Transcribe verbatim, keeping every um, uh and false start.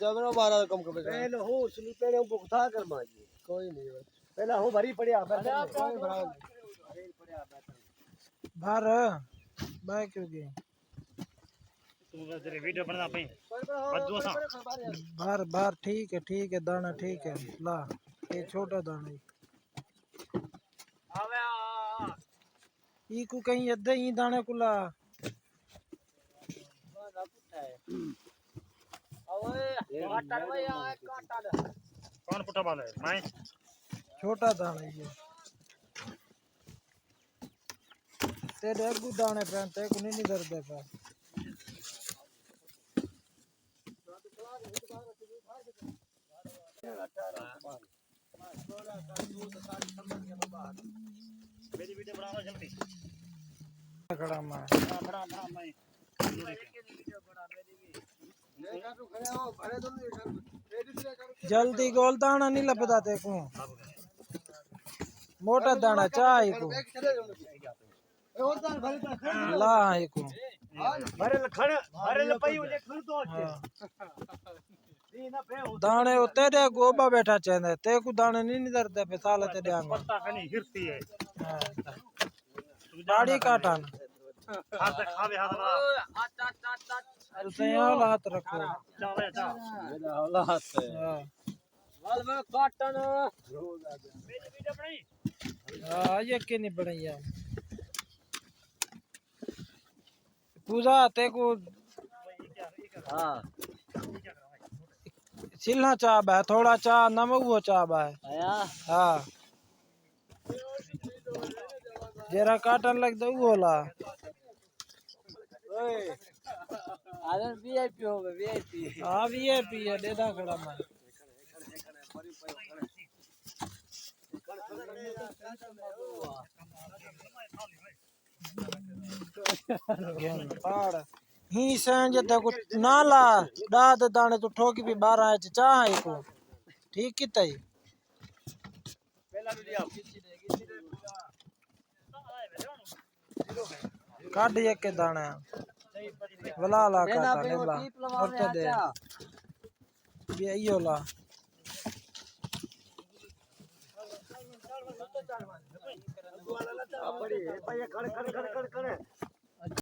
کیمرہ مارا کم کر۔ پہلے ہو اس نے پہلے ہو بختا کر مار۔ کوئی نہیں۔ پہلا ہو بھری پڑیا۔ بھر۔ بھر کیوں گئے؟ توں بس تیری ویڈیو بندا پئی۔ بدو سا۔ بھر، بھر، ٹھیک ہے، ٹھیک ہے، دانا ٹھیک ہے۔ لا، یہ چھوٹا دانا ہے۔ ای کو کہیں ادھے ہی دانے کو لا۔ کون پٹھا والا ہے؟ میں۔ چھوٹا دانا یہ۔ تیرے اگو دانے پہ، تیرے کو نہیں نظر دے پہ۔ میری ویڈیو بنا لو جلدی۔ کھڑا میں۔ ہاں، بنا، بنا میں۔ جلدی گول دانا نہیں لبدا تے کو۔ موٹا دانا چاہے کو۔ لا ہی کو۔ بھرے لکھن، بھرے لپائی ہو جے کھڑ تو اچھے۔ ہاں۔ دانے او تیرے گوبا بیٹھا چیندا ہے، تے کو دانے نہیں نظر دے پے سال تے ڈیاں گا۔ پتہ نہیں ہرتی ہے۔ ہاں۔ باڑی کاٹن۔ ہاتھ کھاوے ہاتھ والا۔ تسیں حالات رکھو۔ چاوے چا۔ میرا حالات ہے۔ ہاں۔ وال میں کاٹن۔ میری ویڈیو بنائی۔ ہاں، یہ کی نہیں بنائی یار۔ پوزا تے کو۔ ہاں۔ سلھا چا بہ، تھوڑا چا نہ وہ چا بہ۔ آیا۔ ہاں۔ جیرا کاٹن لگ دے وہ لا۔ اوئے۔ آدم وی آئی پی ہو گئے، وی آئی پی۔ ہاں، وی آئی پی ہے، ڈیڈا کھڑا میں۔ گھن پاڑ۔ ہی سین جے تے کو نہ لا، ڈا دے دانے تو ٹھوکی بھی بارہ اچ چاہ ہے کو۔ ٹھیک کیتا ہی۔ کڈ یک کے دانے۔ ولا لا کا دانے لا۔ اور تے دے۔ یہ ایو لا۔